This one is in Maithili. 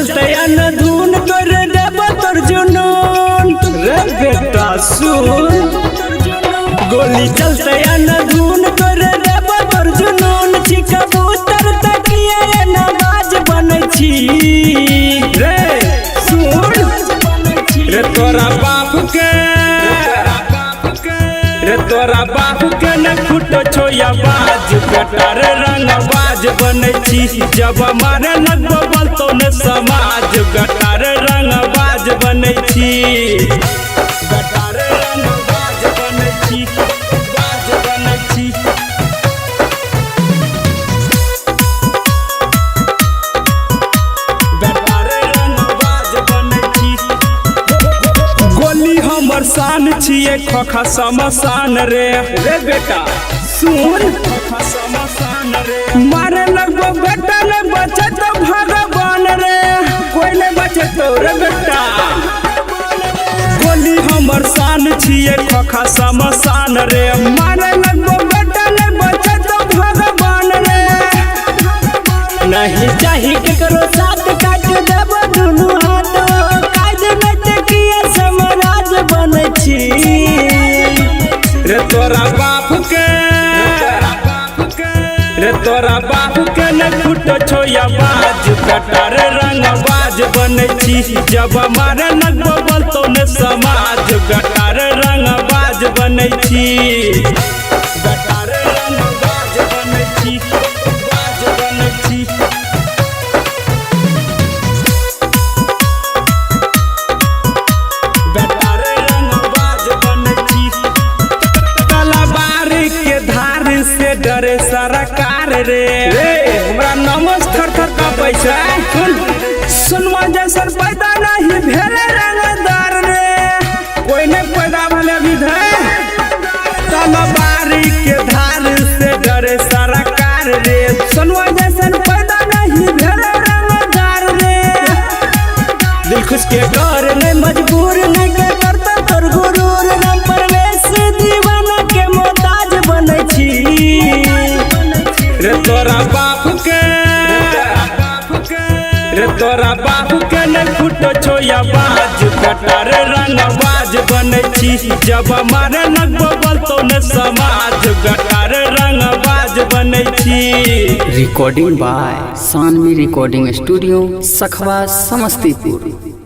चलते अनधुन तोर देब तोर जुनून। रे बेटा सुन, गोली चलते अनधुन तोर देब तोर जुनून। छी कबूतर तकिए नमाज बनै छी। रे सुन, रे तोरा बाप के, रे तोरा बाप के न फुटो छो आवाज। बेटा रे रंगबाज बनै छी, जब मारे लगबो बोलतो न समाज। बेटा रे रंगबाज बनै छी, बेटा रे रंगबाज बनै छी, बाज बनै छी। बेटा रे रंगबाज बनै छी। गोली हमर शान छियै, खोखा समसान रे। रे बेटा सुन, मारे लगबो बेटा ने बचे तो भगवान रे, कोई ने बचे तो रे बेटा। गोली हमर शान छियै, खोखा समसान रे। मारे लगबो बेटा ने बचे तो भगवान रे। नहीं चाही केकरो साथ, काट देब दुनू हाथ। काज नटकिया समराज बनै छी। रे तोरा बाप के, रे तोरा बाप के न फुटो छो आवाज। बेटा रे रंगबाज बनै छी, जब मारे लगबो बोलतो न समाज। बेटा रे रंगबाज बनै छी, बेटा रे रंगबाज बनै छी, बाज बनै छी। बेटा रे रंगबाज बनै छी। तलवार के धार से डरे सरकार रे। रे हमरा नमस थर थर कांपै छै। सुन सुनवा जैसन पैदा नहीं भेले रंगदार रे, कोई नहीं पैदा भेले अभी धर। तलवार के धार से डरे सरकार रे, सुनवा जैसन पैदा नहीं भेले रंगदार रे। दिल खुश के कर नहीं मजबूर नहीं के करता तोर गुरूर। राम परवेश दीवाना के मोहताज बनै छी। रे तोरा बाप के, रे तोरा बाप के न फुटो छो आवाज। बेटा रे रंगबाज बनै छी, जब मारे लगबो बोलतो न समाज। बेटा रे रंगबाज बनै छी। Recording by Sanvi recording studio, Sakhwa, Samastipur.